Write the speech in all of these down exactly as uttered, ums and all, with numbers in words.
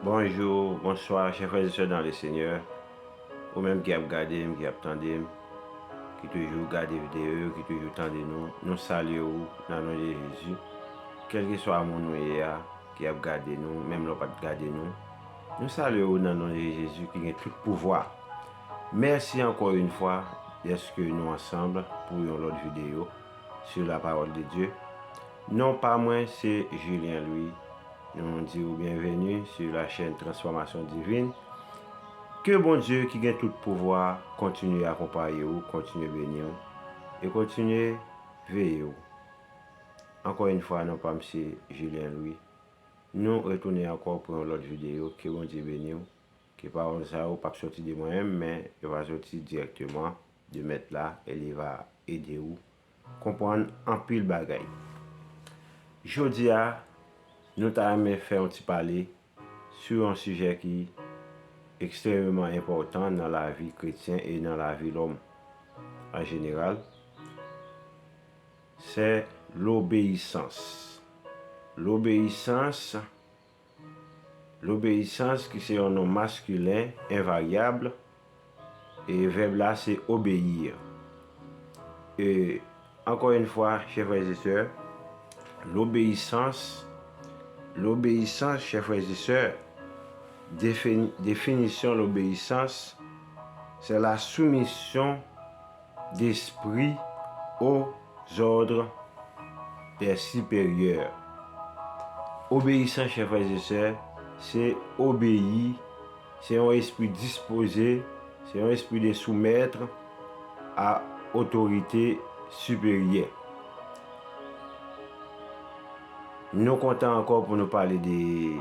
Bonjou, bonswa, chè frè e sè dan le Senyè. Ou menm ki ap gade m, ki ap tande m, ki toujou gade videyo yo, ki toujou tande nou, nou salye ou nan non de Jezi. Kèlkeswa moun ou ye a, ki ap gade nou, menm lè w pa t gade nou, nou salye ou nan non de Jezi ki gen tout pouvwa. Mèsi ankò yon fwa dèske nou ansanm pou yon lòt videyo sur la parole de Dieu. Non pa mwen, se Julien Louis. Nou di w byenveni sur la chaîne Transformation Divine. Ke Bondye ki gen tout pouvwa kontinye akonpaye w, kontinye beni w e kontinye veye w. Ankò yon fwa, non pa m se Julien Louis. Nou retounen ankò pou yon lòt videyo. Ke Bondye beni w. Ke pawòl sa yo p ap soti de mwen menm, men yo va soti dirèkteman de Mèt la e li va ede w konprann anpil bagay. Jodi a, nou ta renmen fè yon ti pale sou yon sijè ki ekstrèmeman enpòtan nan lavi kretyen e nan lavi lòm an jeneral, se lobeyisans. Lobeyisans, lobeyisans ki se yon non maskilen envaryab, e vèb la se obéir. E ankò yon fwa, chè frè e sè, lobeyisans, lobeyisans, chè frè e sè, defini- definisyon lobeyisans, c'est la soumission d'esprit aux ordres des supérieurs. Obeyisans, chè frè e sè, se obeyi, se yon espri dispoze, se yon espri de soumèt a otorite siperyè. Nou kontan ankò pou nou pale de,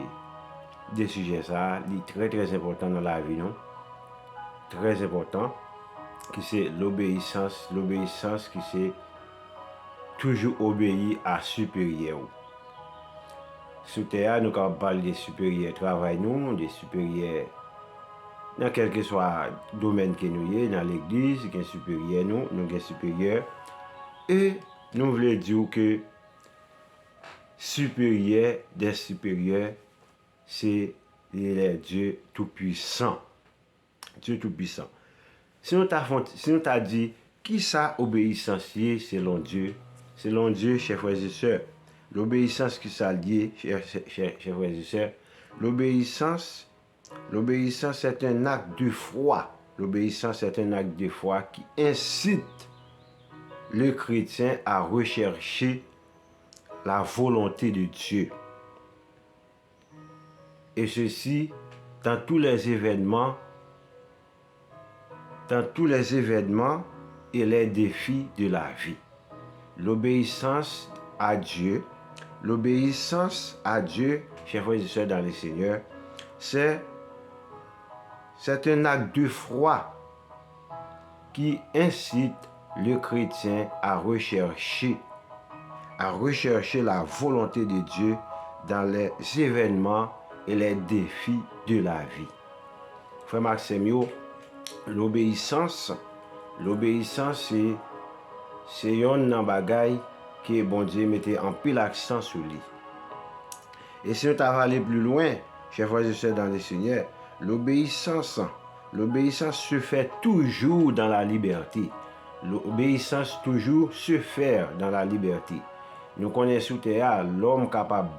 de sijè sa a. Li trè, trè enpòtan nan lavi nou. Trè enpòtan, ki se lobeyisans, lobeyisans ki se toujou obeyi a siperyè w. Sou tè a, nou kapab pale de siperyè travay nou, de siperyè nan kèlkeswa domèn ke nou ye, nan legliz, gen siperyè nou, nou gen siperyè. E nou vle di w ke siperyè dè siperyè, se le Dye Toupwisan. Dye Toupwisan. Si nou ta fon, si nou ta di, kisa obeyisans ye selon Dye? Selon Dye, chè frè e sè, lobeyisans kisa l ye, chè, chè, chè, chè frè e sè? Lobeyisans, lobeyisans, c'est un acte de foi. Lobeyisans, c'est un acte de foi qui incite le chrétien à rechercher la volonté de Dieu. Et ceci dans tous les événements, dans tous les événements et les défis de la vie. L'obéissance à Dieu, l'obéissance à Dieu, chers frères et sœurs dans le Seigneur, c'est, c'est un acte de foi qui incite le chrétien à rechercher, à rechercher la volonté de Dieu dans les événements et les défis de la vie. Frè m ak sè m yo, lobeyisans, lobeyisans se, se yonn nan bagay ke Bondye mete anpil aksan sou li. E si nou ta va ale pli lwen, chè frè e sè dan le Senyè, lobeyisans, lobeyisans se fè toujou dan la libète. Lobeyisans toujou se fè dan la libète. Nou konnen sou tè a, lòm kapab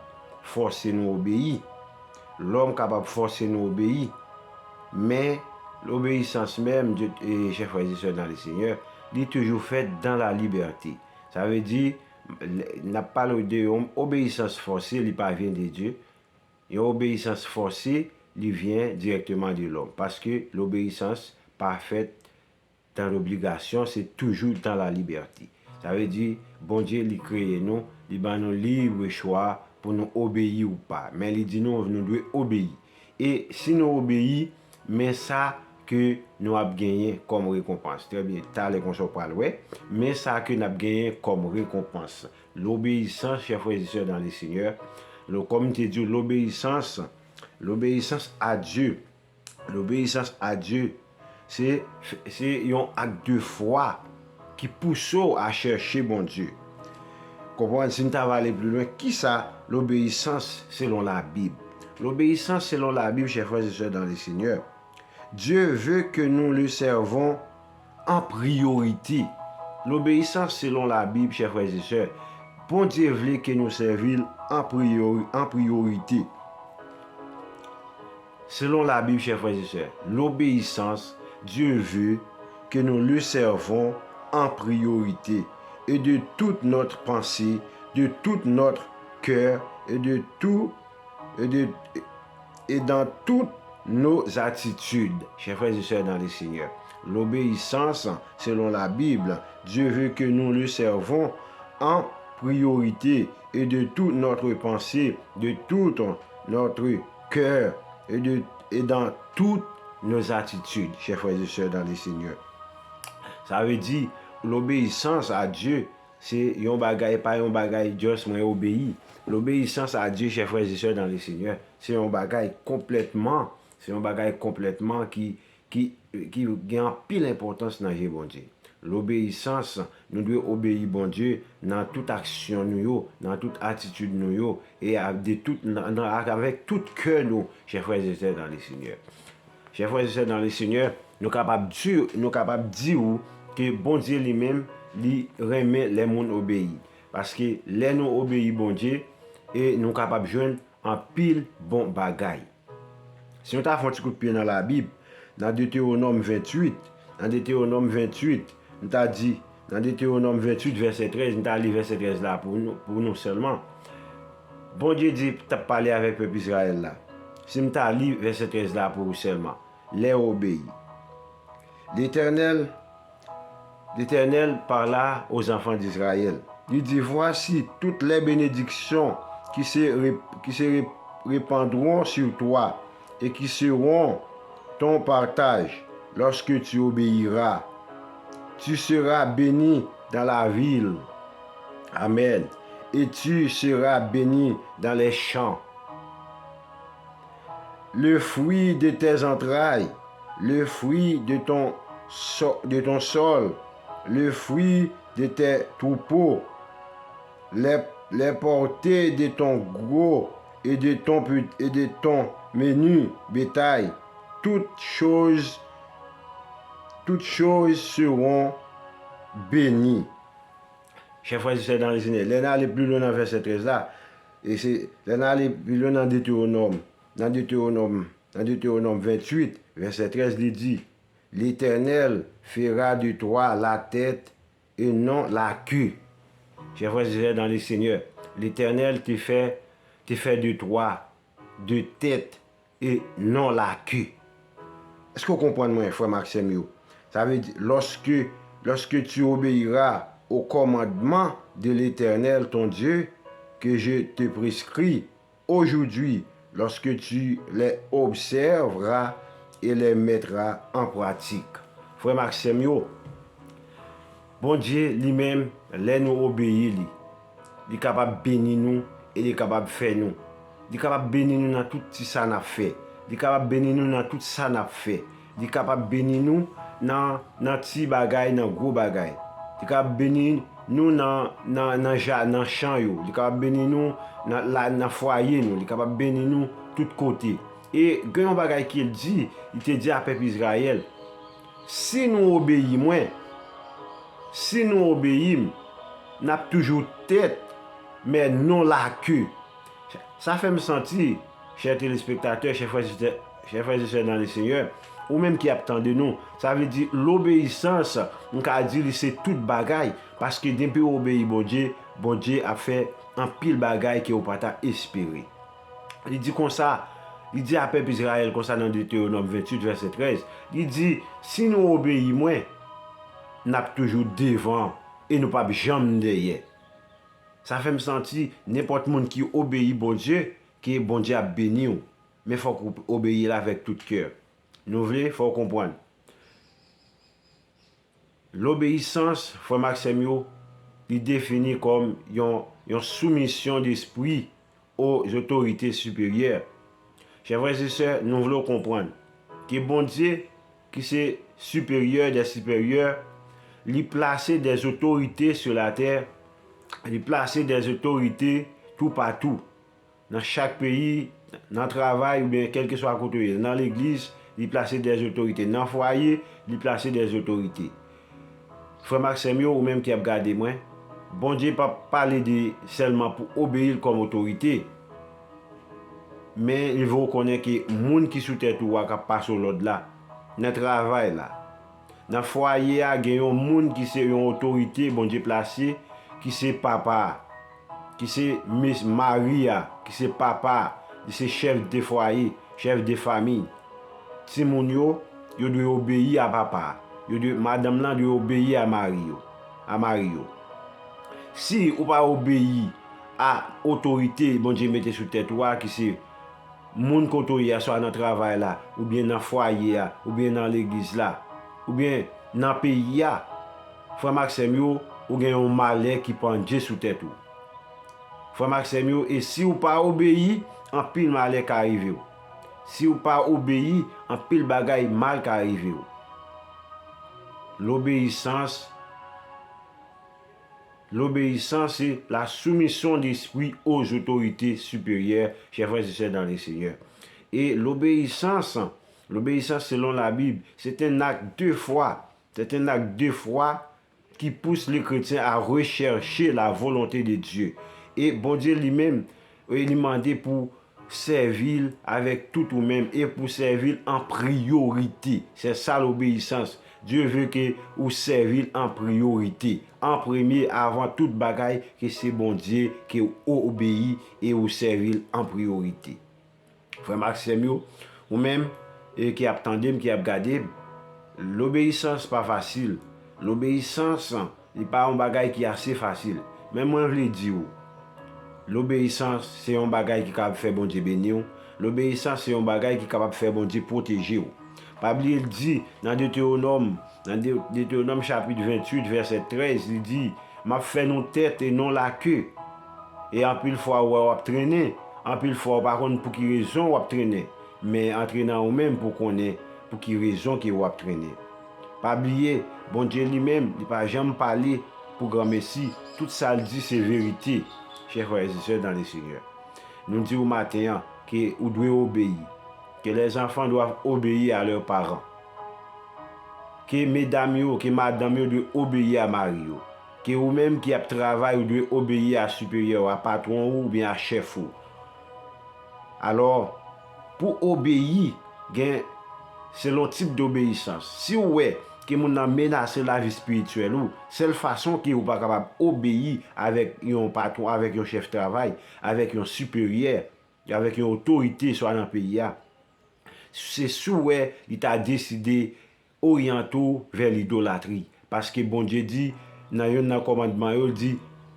fòse nou obeyi. Lòm kapab fòse nou obeyi. Men, lobeyisans menm, Dye, e, chè frè e sè dan le Senyè, li toujou fèt dan la libète. Sa vle di, n ap pale de yon obeyisans fòse, li pa vyen de Dye. Yon obeyisans fòse, li vyen dirèkteman de lòm. Paske lobeyisans pa fèt dan lobligasyon, se toujou dan la libète. Sa vle di, Bondye, li kreye nou, li ban nou lib chwa pou nou obeyi ou pa. Men li di nou, nou dwe obeyi. E si nou obeyi, men sa ke nou ap genyen kòm rekonpans. Trè byen, talè konsa w pral wè, men sa ke n ap genyen kòm rekonpans. Lobeyisans, chè frè e sè dan le Senyè, lo, kòm m te di w, lobeyisans, lobeyisans a Dye, lobeyisans a Dye, se, se yon ak de fwa ki pouse w a chèche Bondye. Konprann, si n ta va ale pli lwen, kisa lobeyisans selon Labib? L'obéissance selon la Bible, chers frères et sœurs dans le Seigneur. Dieu veut que nous le servons en priorité. L'obéissance selon la Bible, chers frères et sœurs. Bondye vle ke nou sèvi l an priyori-, an priyorite. Selon la Bible, chers frères et sœurs, l'obéissance, Dieu veut que nous le servons en priorité et de toute notre pensée, de tout notre cœur et de tout et de et dans toutes nos attitudes, chers frères et sœurs dans le Seigneur. L'obéissance, selon la Bible, Dieu veut que nous le servons en priorité et de toute notre pensée, de tout notre cœur et, de, et dans toutes nos attitudes, chers frères et sœurs dans le Seigneur. Sa vle di, l'obéissance à Dieu, se yon bagay, pa yon bagay just mwen obeyi. L'obéissance à Dieu, chers frères et sœurs dans le Seigneur, se yon bagay konplètman, se yon bagay konplètman ki, ki, ki gen anpil enpòtans nan je Bondye. L'obéissance, nou dwe obeyi Bondye nan tout aksyon nou yo, nan tout atitid nou yo, e a, de tout, nan, nan, avèk tout kè nou, chers frères et sœurs dans le Seigneur. Chers frères et sœurs dans le Seigneur, nou kapab di, nou kapab di w ke Bondye li menm, li renmen lè moun obeyi. Paske lè nou obeyi Bondye, e nou kapab jwenn anpil bon bagay. Si nou ta fè yon ti kout pye nan Labib, nan Detewonòm venntuit, nan Detewonòm venntuit, m ta di, nan Detewonòm venntuit, vèsè trèz, m ta li vèsè trèz la pou nou, pou nou sèlman. Bondye di, t ap pale avèk pèp Izrayèl la. Si m ta li vèsè trèz la pou ou sèlman, lè w obeyi. L'Éternel, l'Éternel parla aux enfants d'Israël. Li di, voici toutes les bénédictions qui se, ré- qui se ré- répandront sur toi et qui seront ton partage lorsque tu obéiras. Tu seras béni dans la ville. Amen. Et tu seras béni dans les champs. Le fruit de tes entrailles, le fruit de ton, so- de ton sol, le fruit de tes troupeaux, les, les portées de ton gros et de ton, pe- et de ton menu bétail, toutes choses, toutes choses seront bénies. Chè frè e sè nan le Senyè, lè n ale pi lwen nan vèsè trèz la, e se lè n ale pi lwen nan Detewonòm, nan Detewonòm, nan Detewonòm venntuit, vèsè trèz, li di, L'Éternel fera de toi la tête et non la queue. Chè frè e sè nan le Senyè, Letènèl te fè, te fè de twa de tèt e non la ke. Èske w konprann mwen, frè m ak sè m yo? Sa vle di, lorsque, lorsque tu obéiras au commandement de l'Éternel ton Dieu que je te prescris aujourd'hui, lorsque tu les observeras et les mettras en pratique. Frè m ak sè m yo, Bondye li menm, lè nou obeyi li, li kapab beni nou e li kapab fè nou. Li kapab beni nou nan tout ti sa n ap fè. Li kapab beni nou nan tout sa n ap fè. Li kapab beni nou nan, nan ti bagay, nan gwo bagay. Li kapab beni nou nan, nan, nan ja, nan chan yo. Li kapab beni nou nan, la, nan fwaye nou. Li kapab beni nou tout kote. E gen yon bagay ke l di, li te di a pèp Izrayèl, si nou obeyi mwen, si nou obeyi m, n ap toujou tèt, men non la ke. Sa fè m santi, chè telespektatè, chè frè e sè, chè frè e sè nan le Senyè, ou menm ki ap tande nou, sa vle di lobeyisans, m ka di li se tout bagay, paske depi w obeyi Bondye, Bondye ap fè anpil bagay ke w pa ta espere. Li di konsa, li di a pèp Izrayèl konsa nan Detewonòm venntuit, vèsè trèz, li di, si nou obeyi mwen, n ap toujou devan e nou p ap janm dèyè. Sa fè m santi nenpòt moun ki obeyi Bondye, ke Bondye ap beni w. Men fòk ou obeyi l avèk tout kè. Nou vle, fò w konprann. Lobeyisans, frè m ak sè m yo, li defini kòm yon, yon soumisyon despri aux autorités supérieures. Chè frè e sè, nou vle w konprann ke Bondye, ki se siperyè dè siperyè, li plase des autorités sur la terre, li plase des autorités toupatou, nan chak peyi, nan travay oubyen kèlkeswa kote w ye, nan legliz, li plase dè otorite. Nan fwaye, li plase dè otorite. Frè m ak sè m yo, ou menm ki ap gade mwen, Bondye p ap pale de sèlman pou obeyi l kòm otorite, men li vle w konnen ke moun ki sou tèt ou a k ap pase w lòd la, nan travay la, nan fwaye a, gen yon moun ki se yon otorite Bondye plase, ki se papa a, ki se mes-, mari a, ki se papa a, li se chèf de fwaye, chèf de fanmi. Timoun yo, yo dwe obeyi a papa a. Yo dwe, madanm lan dwe obeyi a mari yo, a mari yo. Si ou pa obeyi a otorite Bondye mete sou tèt ou a, ki se moun kote w ye a, swa nan travay la, oubyen nan fwaye a, oubyen nan legliz la, oubyen nan peyi a, frè m ak sè m yo, ou gen yon malè ki pandye sou tèt ou. Frè m ak sè m yo, e si w pa obeyi, anpil malè ka rive w. Si w pa obeyi, anpil bagay mal ka rive w. Lobeyisans, lobeyisans, c'est la soumission d'esprit aux autorités supérieures, chers frères et sœurs dans le Seigneur. E lobeyisans, lobeyisans selon la Bible, c'est un acte de foi. C'est un acte de foi qui pousse le chrétien à rechercher la volonté de Dieu. E Bondye li menm, e li mande pou sèvi l avèk tout ou menm e pou sèvi l an priyorite. Se sa lobeyisans. Dieu veut que ou sèvi l an priyorite, an premye, avan tout bagay, ke se Bondye ke ou obeyi e ou sèvi l an priyorite. Frè m ak sè m yo, ou menm, e ki ap tande m, ki ap gade m, lobeyisans pa fasil. Lobeyisans, li pa yon bagay ki ase fasil. Men mwen vle di w, lobeyisans se yon bagay ki kapab fè Bondye beni w. Lobeyisans se yon bagay ki kapab fè Bondye pwoteje w. Pa bliye l di nan Detewonòm, nan De-, Detewonòm chapit venntuit, vèsè trèz, li di, "M ap fè nou tèt e non lake." E anpil fwa ou wè w ap trennen, anpil fwa ou pa konn pou ki rezon w ap trennen, men antre nan ou menm pou w konnen pou ki rezon ke w ap trennen. Pa bliye, Bondye li menm, li pa janm pale pou granmesi, tout sa l di se verite, chè frè e sè dan le Senyè. Nou di w maten an ke ou dwe obeyi, que les enfants doivent obéir à leurs parents. Ke medam yo, ke madanm yo dwe obeyi a mari yo. Ke ou menm ki ap travay, ou dwe obeyi a siperyè w, a patwon ou oubyen a chèf ou. Alò, pou obeyi, gen selon tip dobeyisans. Si w wè ke moun nan menase lavi espirityèl ou, sèl fason ke ou pa kapab obeyi avèk yon patwon, avèk yon chèf travay, avèk yon siperyè, avèk yon otorite swa nan peyi a, se si w wè li ta deside oryante w vè lidolatri. Paske Bondye di, nan yonn nan kòmandman yo, l di,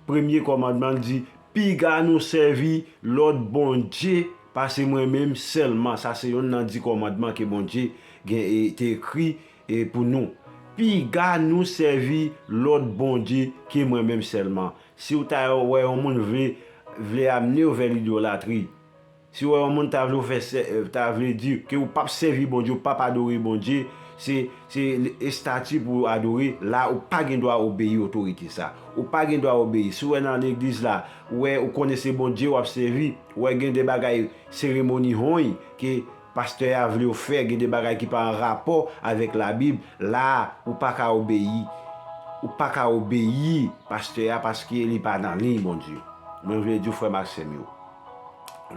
premye kòmandman, l di, "Piga nou sèvi lòt bondye pase mwen menm sèlman." Sa se yonn nan di kòmandman ke Bondye gen, e, te ekri, e, pou nou. "Piga nou sèvi lòt bondye ke mwen menm sèlman." Si w ta wè yon moun vle, vle amne w vè lidolatri, si w wè yon moun ta vle w fè sè-, ta vle di ke ou p ap sèvi Bondye, ou p ap adore Bondye, se, se estati pou w adore, la ou pa gen dwa obeyi otorite sa. Ou pa gen dwa obeyi. Si w wè nan legliz la, ou wè, ou konnen se Bondye w ap sèvi, ou wè gen de bagay, seremoni hony ke pastè a vle w fè, gen de bagay ki pa an rapò avèk Labib, la ou pa ka obeyi. Ou pa ka obeyi pastè a paske li pa nan liy Bondye. Mwen vle di w, frè m ak sè m yo,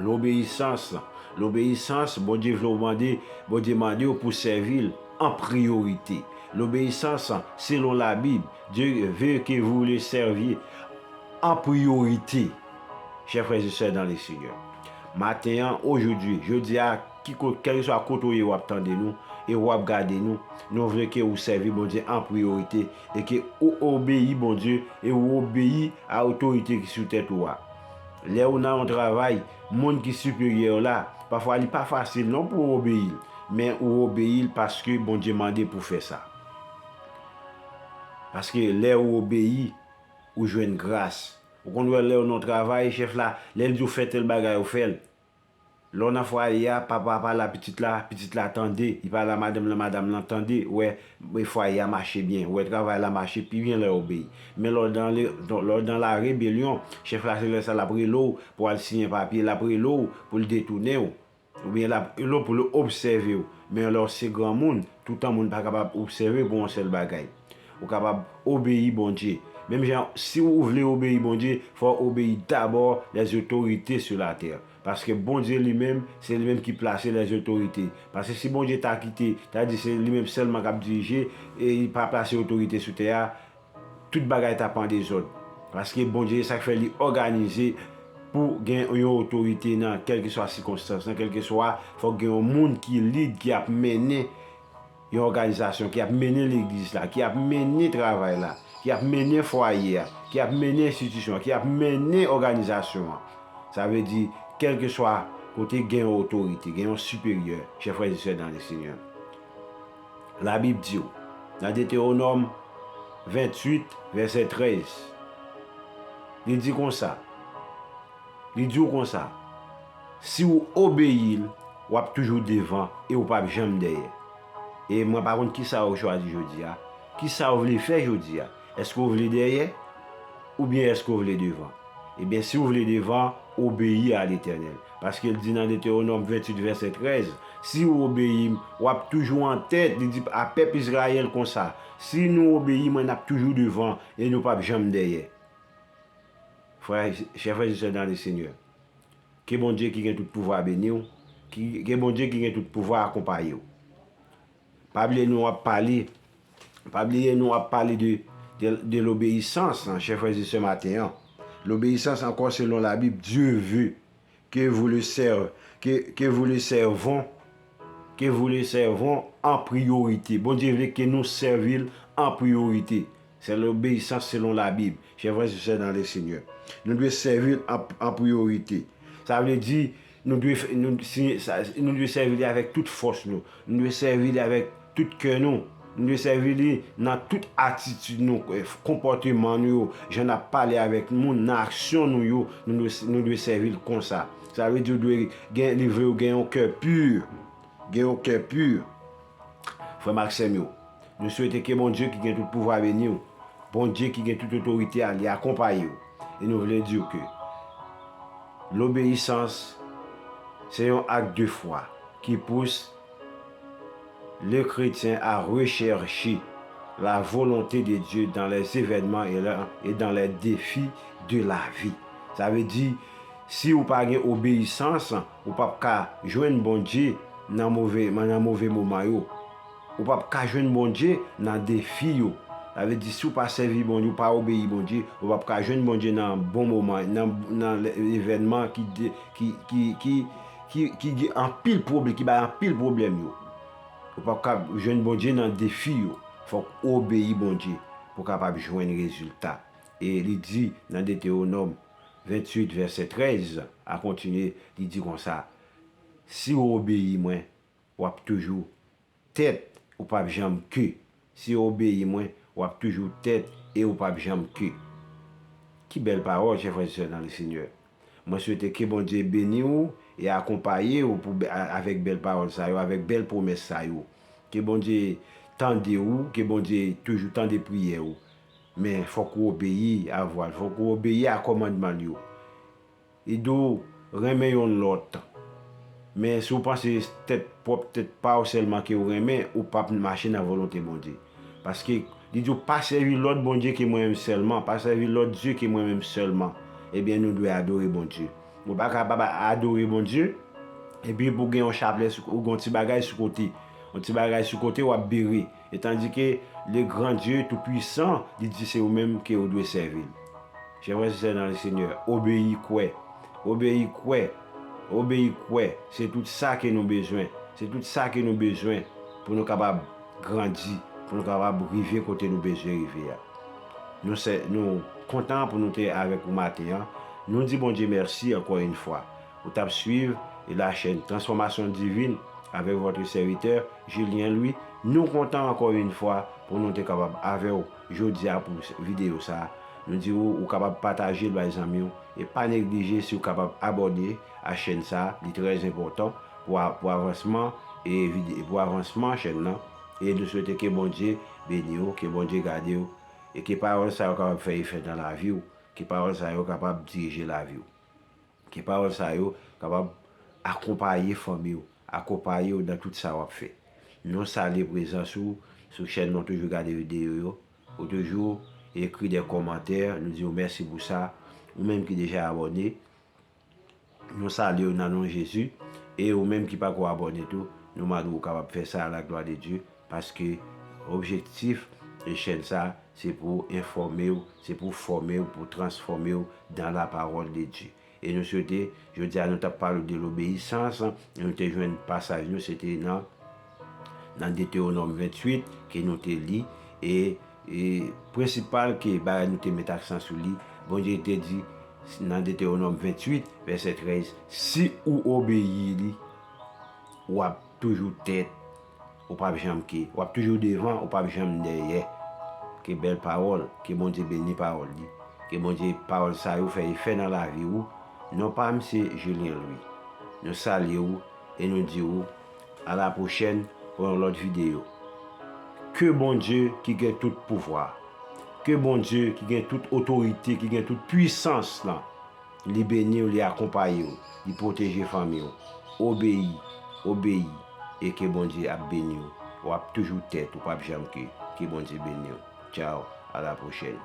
lobeyisans, lobeyisans, Bondye vle w mande, Bondye mande w pou sèvi l an priyorite. Lobeyisans selon Labib, Dieu veut que vous le serviez en priorité. Chè frè e sè dan le Senyè, maten an, ojodwi, jodi a, ki kot-, kèlkeswa kote w ye, w ap tande nou e w ap gade nou, nou vle ke ou sèvi Bondye an priyorite e ke ou obeyi Bondye e ou obeyi a otorite ki sou tèt ou a. Lè ou nan yon travay, moun ki siperyè w la, pafwa li pa fasil non pou w obeyi l, men ou obeyi l paske Bondye mande pou fè sa. Paske lè ou obeyi, ou jwenn gras. Ou konn wè lè w nan yon travay, chèf la, lè l di w fè tèl bagay, ou fè l. Lè w nan fwaye a, papa pale a pitit la, pitit la tande, li pale a madanm lan, madanm lan tande, ou wè, e fwaye a mache byen, ou wè travay la mache pi byen lè w obeyi. Men lè w nan, lè w nan larebelyon, chèf la se lè sa l ap rele w pou w al siyen papye, l ap rele w pou l detounen w. Oubyen l ap rele w pou l obsève w. Men lè w se granmoun, toutan moun pa kapab obsève pou yon sèl bagay. Ou kapab obeyi Bondye. Menm jan, si ou vle obeyi Bondye, fò w obeyi dabò les autorités sur la terre. Paske Bondye li menm, se li menm ki plase les autorités. Paske si Bondye ta kite, ta di se li menm sèlman k ap dirije, e li pa plase otorite sou tè a, tout bagay t ap an dezòd. Paske Bondye, se sa k fè li òganize pou gen yon otorite nan kèlkeswa sikonstans, nan kèlkeswa, fòk gen yon moun ki lid, ki ap mennen yon òganizasyon, ki ap mennen legliz la, ki ap mennen travay la, ki ap mennen fwaye a, ki ap mennen enstitisyon an, ki ap mennen òganizasyon an. Sa vle di, kèlkeswa kote gen yon otorite, gen yon siperyè, chè frè e sè dans le Seigneur. Labib di w, nan Detewonòm venntuit, vèsè trèz, li di konsa, li di w konsa, si w obeyi l, w ap toujou devan e w p ap janm dèyè. E mwen pa konn kisa w chwazi jodi a. Kisa w vle fè jodi a? Èske w vle dèyè? Oubyen èske w vle devan? Ebyen, si w vle devan, obeyi a Letènèl. Paske l di nan Detewonòm venntuit, vèsè trèz, si w obeyi m, w ap toujou antèt. Li di a pèp Izrayèl konsa, si nou obeyi mwen, n ap toujou devan e nou p ap janm dèyè. Frè, chè frè e sè dans le Seigneur, ke Bondye ki gen tout pouvwa beni w, ki, ke Bondye ki gen tout pouvwa akonpaye w. Pa bliye nou ap pale, pa bliye nou ap pale de, de, de lobeyisans, chè frè e sè maten an. Lobeyisans ankò selon Labib, Dieu veut que vous le serve, que, que vous le servons, que vous le servons en priorité. Bondye vle ke nou sèvi l an priyorite. Se lobeyisans selon Labib, chè frè e sè dans le Seigneur. Nou dwe sèvi l an, an priyorite. Sa vle di, nou dwe, nou, si, sa, nou dwe sèvi li avèk tout fòs nou. Nou dwe sèvi li avèk tout kè nou. Nou dwe sèvi li nan tout atitid nou, eh, konpòteman nou yo, jan n ap pale avèk moun, nan aksyon nou yo, nou dwe, nou dwe sèvi l konsa. Sa vle di, ou dwe gen, li vle w gen yon kè pi. Gen yon kè pi. Frè m ak sè m yo, nou swete ke Bondye ki gen tout pouvwa beni w. Bondye ki gen tout otorite a, li akonpaye w. E nou vle di w ke lobeyisans se yon ak de fwa ki pous le chrétien à rechercher la volonté de Dieu dans les événements et la, et dans les défis de la vie. Sa vle di, si ou pa gen obeyisans, ou p ap ka jwenn Bondye nan move, nan move moman yo. Ou p ap ka jwenn Bondye nan defi yo. Sa vle di, si w pa sèvi Bondye, ou pa obeyi Bondye, ou p ap ka jwenn Bondye nan bon moman, nan, nan lè, evènman ki de, ki, ki, ki, ki, ki gen anpil pwoblè-, ki bay anpil pwoblèm yo. Ou p ap ka jwenn Bondye nan defi yo. Fòk ou obeyi Bondye pou w kapab jwenn rezilta. E li di nan Detewonòm venntuit, vèsè trèz, a kontinye, li di konsa, si w obeyi mwen, w ap toujou tèt, ou p ap janm ke. Si w obeyi mwen, w ap toujou tèt e ou p ap janm ke. Ki bèl pawòl, chè frè e sè dans le Seigneur. Mwen swete ke Bondye beni w e akonpaye w pou, a, avèk bèl pawòl sa yo, avèk bèl pwomès sa yo. Ke Bondye tande w, ke Bondye toujou tande priyè w. Men fòk ou obeyi a vwa l, fòk ou obeyi a kòmandman l yo. Li di w renmen yonn lòt. Men si w panse tèt pwòp tèt pa w sèlman ke w renmen, ou p ap mache nan volonte Bondye. Paske li di w pa sèvi lòt bondye ke mwen menm sèlman, pa sèvi lòt dye ke mwen menm sèlman. Ebyen, nou dwe adore Bondye. Ou pa kapab adore Bondye, epi pou gen yon chaplè, sou, ou gen yon ti bagay sou kote. Yon ti bagay sou kote w ap bere. E tandike le gran Dye tou pwisan, li di se ou menm ke ou dwe sèvi l. Chè frè e sè dans le Seigneur, obeyi kwè. Obeyi kwè. Obeyi kwè. Se tout sa ke nou bezwen. Se tout sa ke nou bezwen pou nou kapab grandi, pou nou kapab rive kote nou bezwen rive a. Nou se, nou kontan pou nou te avèk ou maten an. Nou di Bondye mèsi ankò yon fwa. Ou t ap swiv la chaîne Transformation Divine avec votre serviteur Julien Louis. Nou kontan ankò yon fwa pou nou te kapab avè w jodi a pou videyo sa a. Nou di w, ou kapab pataje l bay zanmi w. E pa neglije si w kapab abòne a chèn sa, li trè enpòtan pou, a- pou avansman e vide- pou avansman chèn nan. E nou swete ke Bondye beni w, ke Bondye gade w, e ke pawòl sa yo kapab fè efè nan lavi w, ke pawòl sa yo kapab dirije lavi w, ke pawòl sa yo kapab akonpaye fanmi w, akonpaye w nan tout sa w ap fè. Nou salye prezans ou sou chèn nou, toujou gade videyo yo, ou toujou ekri de kòmantè, nou di w mèsi pou sa, ou menm ki deja abòne, nou salye w nan non Jezi. E ou menm ki pako abòne tou, nou mande w kapab fè sa a la glwa de Dye, paske objektif de chèn sa, se pou enfòme w, se pou fòme w, pou transfòme w dans la parole de Dieu. E nou swete, jodi a nou t ap pale de lobeyisans, e nou te jwenn pasaj nou, se te nan, nan Detewonòm venntuit ke nou te li, e, e prensipal ke bagay nou te met aksan sou li, Bondye te di nan Detewonòm venntuit, vèsè trèz, si ou obeyi li, w ap toujou tèt, ou p ap janm ke. W ap toujou devan, ou p ap janm dèyè. Ke bèl pawòl, ke Bondye beni pawòl li. Ke Bondye pawòl sa yo fè efè nan lavi ou. Non pa m se Julien Louis. Nou salye w e nou di w a la pwochèn pou yon lòt videyo. Ke Bondye ki gen tout pouvwa, ke Bondye ki gen tout otorite, ki gen tout pwisans lan, li beni w, li akonpaye w, li pwoteje fanmi w. Obeyi, obeyi, e ke Bondye ap beni w. W ap toujou tèt, ou p ap janm ke. Ke Bondye beni w. Tchaw, a la pwochèn.